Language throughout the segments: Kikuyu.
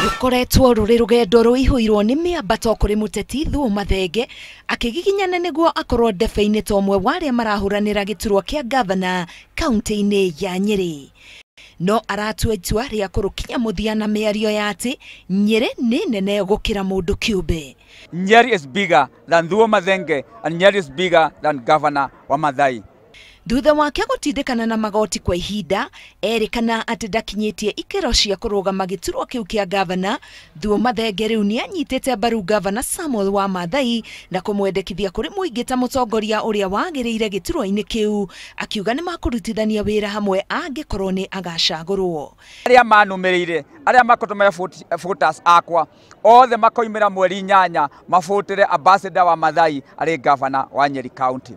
Rukoretwo rũrĩ rũgendo rũihũirwo nĩ mĩambato kũrĩ mũteti Thuo Mathenge akĩgiginyana nĩguo akorwo ndebe-inĩ ta ũmwe wa arĩa marahũranĩra gĩturwa kĩa gavana kaunti-inĩ ya Nyĩrĩ. No aratua itua rĩa kũrũkinya mũthia na mĩario ya atĩ Nyĩrĩ nĩ nene gũkĩra mũndũ kĩũmbe. Nyeri is bigger than Thuo Mathenge and Nyeri is bigger than Governor Wamathai. Thutha wake gũtindĩkana na magoti kwa ihinda erĩkana atĩ ndakinyĩtie ikĩro cia kũrũgama gĩturwa kĩu kĩa gavana. Thuo Mathenge rĩu nĩanyitĩte mbaru gavana Samuel Wamathai na kũmwendekithia kũrĩ mũingĩ ta mũtongoria ũrĩa wagĩrĩire gĩturwa-inĩ kĩu, akiuga nĩmakũrutithania wĩra hamwe angĩkorwo nĩ agacagũrwo. Arĩa manũmĩrĩire, arĩa makũtũmĩra voters akwa othe makoimĩra mweri 8 mabũtĩre ambassador Wamathai arĩ gavana wa Nyeri County.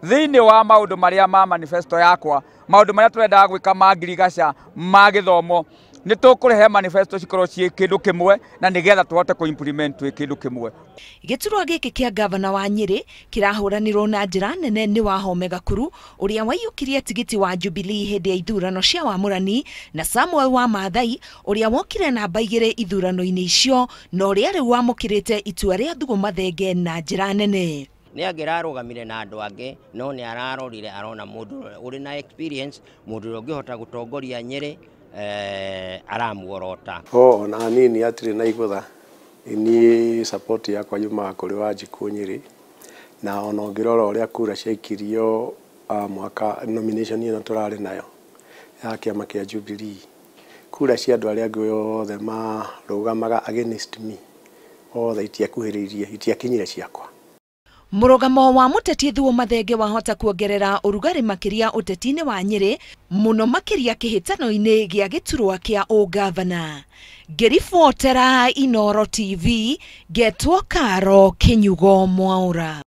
Thĩinĩ wa maũndũ marĩa ma manifesto yakwa, maũndũ marĩa tũrendaga gwĩka ma ngirigaca ma gĩthomo, nĩ tũkũrehe manifesto cikorwo ciĩ kĩndũ kĩmwe na nĩgetha tũhote kũ-implement twĩ kĩndũ kĩmwe. Gĩturwa gĩkĩ kĩa gavana wa Nyĩrĩ kĩrahũranĩrwo na njĩra nene nĩ Wahome Gakuru ũrĩa waiyũkirie tigiti wa Jubilee hĩndĩ ya ithurano cia wamũrani na Samuel Wamathai ũrĩa wokire namba 2 ithurano-inĩ icio na ũrĩa rĩu wamũkĩrĩte itua rĩa Thuo Mathenge na njĩra nene. Nĩ angĩrarũgamire na andũ angĩ no nĩ ararorire arona mũndũ ũrĩ na experience, mũndũ ũrĩa ũngĩhota gũtongoria Nyĩrĩ aramuorota. Ona nini atirĩ na igũtha, niĩ support yakwa yumaga kũrĩ Wanjikũ Nyĩrĩ, na ona ũngĩrora ũrĩa kura ciaikirio mwaka nomination ĩno tũrarĩ nayo ya kĩama kĩa Jubilee, kura cia andũ arĩa angĩ othe marũgamaga against me othe itiakuhĩrĩirie, itiakinyire ciakwa. Mũrũgamo wa mũteti Thuo Mathenge wahota kuongerera ũrugarĩ makĩria ũteti-inĩ wa Nyĩrĩ, mũno makĩria kĩhĩtano-inĩ gĩa gĩturwa kĩa ũgavana. Ngĩribotera Inooro TV, ngetwo Karo Kĩnyugo Mwaũra.